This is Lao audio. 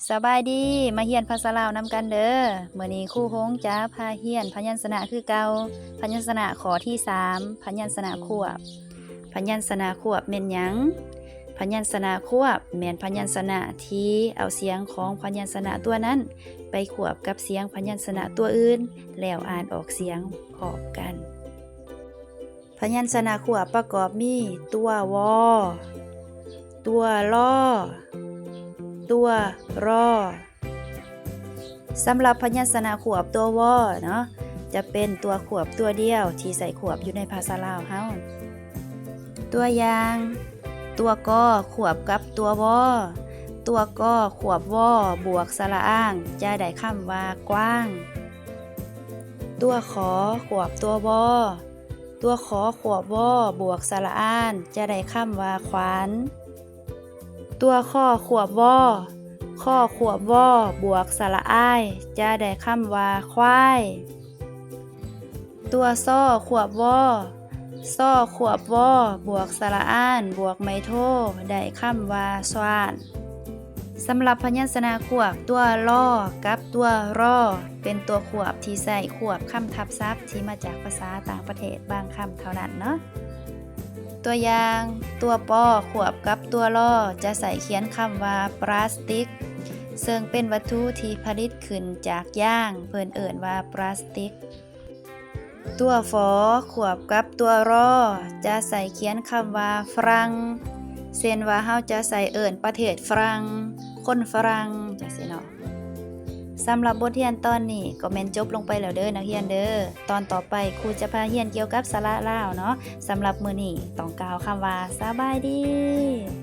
ສະບາຍດີ, ມາຮຽນພາສາລາວນຳກັນເດີ້. ມື້ນີ້ຄູຫົງຈະພາຮຽນພະຍັນຊະນະຄືເກົ່າ. ພະຍັນຊະນະຂໍ້ທີສາມ ພະຍັນຊະນະຄວບ. ພະຍັນຊະນະຄວບແມ່ນຫຍັງ? ພະຍັນຊະນະຄວບແມ່ນພະຍັນຊະນະທີ່ເອົາສຽງຂອງພະຍັນຊະນະຕົວນັ້ນໄປຄວບກັບສຽງພະຍັນຊະນະຕົວອື່ນ ແລ້ວອ່ານອອກສຽງພ້ອມກັນ. ພະຍັນຊະນະຄວບປະກອບມີຕົວ ວ, ຕົວ ລ, ຕົວ ຣ. ສຳລັບພະຍັນຊະນະຄວບຕົວ ວ ເນາະ ຈະເປັນຕົວຄວບຕົວດຽວທີ່ໃຊ້ຄວບຢູ່ໃນພາສາລາວເຮົາ. ຕົວຢ່າງ, ຕົວ ກ ຄວບກັບຕົວ ວ, ຕົວ ກ ຄວບ ວ ບວກສະຫຼະອາງ ຈະໄດ້ຄຳວ່າ ກວ້າງ. ຕົວ ຂ ຄວບຕົວ ວ, ຕົວ ຂ ຄວບ ວ ບວກສະຫຼະອານ ຈະໄດ້ຄຳວ່າ ຂວານ. ຕົວ ຄ ຄວບ ວ, ຄ ຄວບ ວ ບວກສະຫຼະອາຍ ຈະໄດ້ຄຳວ່າ ຄວາຍ. ຕົວ ຊ ຄວບ ວ, ຊ ຄວບ ວ ບວກສະຫຼະອານ ບວກໄມ້ໂທ ໄດ້ຄຳວ່າ ຊວານ. ສຳລັບພະຍັນຊະນະຄວບຕົວ ລ ກັບຕົວ ຣ ເປັນຕົວຄວບທີ່ໃຊ້ຄວບຄຳທັບສັບທີ່ມາຈາກພາສາຕ່າງປະເທດບາງຄຳເທົ່ານັ້ນເນາະ. ຕົວຢ່າງ, ຕົວ ປ ຄວບກັບຕົວ ລ ຈະໃຊ້ຂຽນຄຳວ່າ ປລາສຕິກ ເຊິ່ງເປັນວັດຖຸທີ່ຜະລິດຂຶ້ນຈາກຢາງ, ເພິ່ນເອີ້ນວ່າ ປລາສຕິກ. ຕົວ ຟ ຄວບກັບຕົວ ຣ ຈະໃຊ້ຂຽນຄຳວ່າ ຝຣັ່ງ ເຊັ່ນວ່າເຮົາຈະໃຊ້ເອີ້ນປະເທດຝຣັ່ງ, ຄົນຝຣັ່ງ ຈັ່ງຊີ້ເນາະ. ສຳລັບບົດຮຽນຕອນນີ້ກໍແມ່ນຈົບລົງໄປແລ້ວເດີ້ນັກຮຽນເດີ້. ຕອນຕໍ່ໄປຄູຈະພາຮຽນກ່ຽວກັບສະຫຼະລາວເນາະ. ສຳລັບມື້ນີ້ຕ້ອງກ່າວຄຳວ່າ ສະບາຍດີ.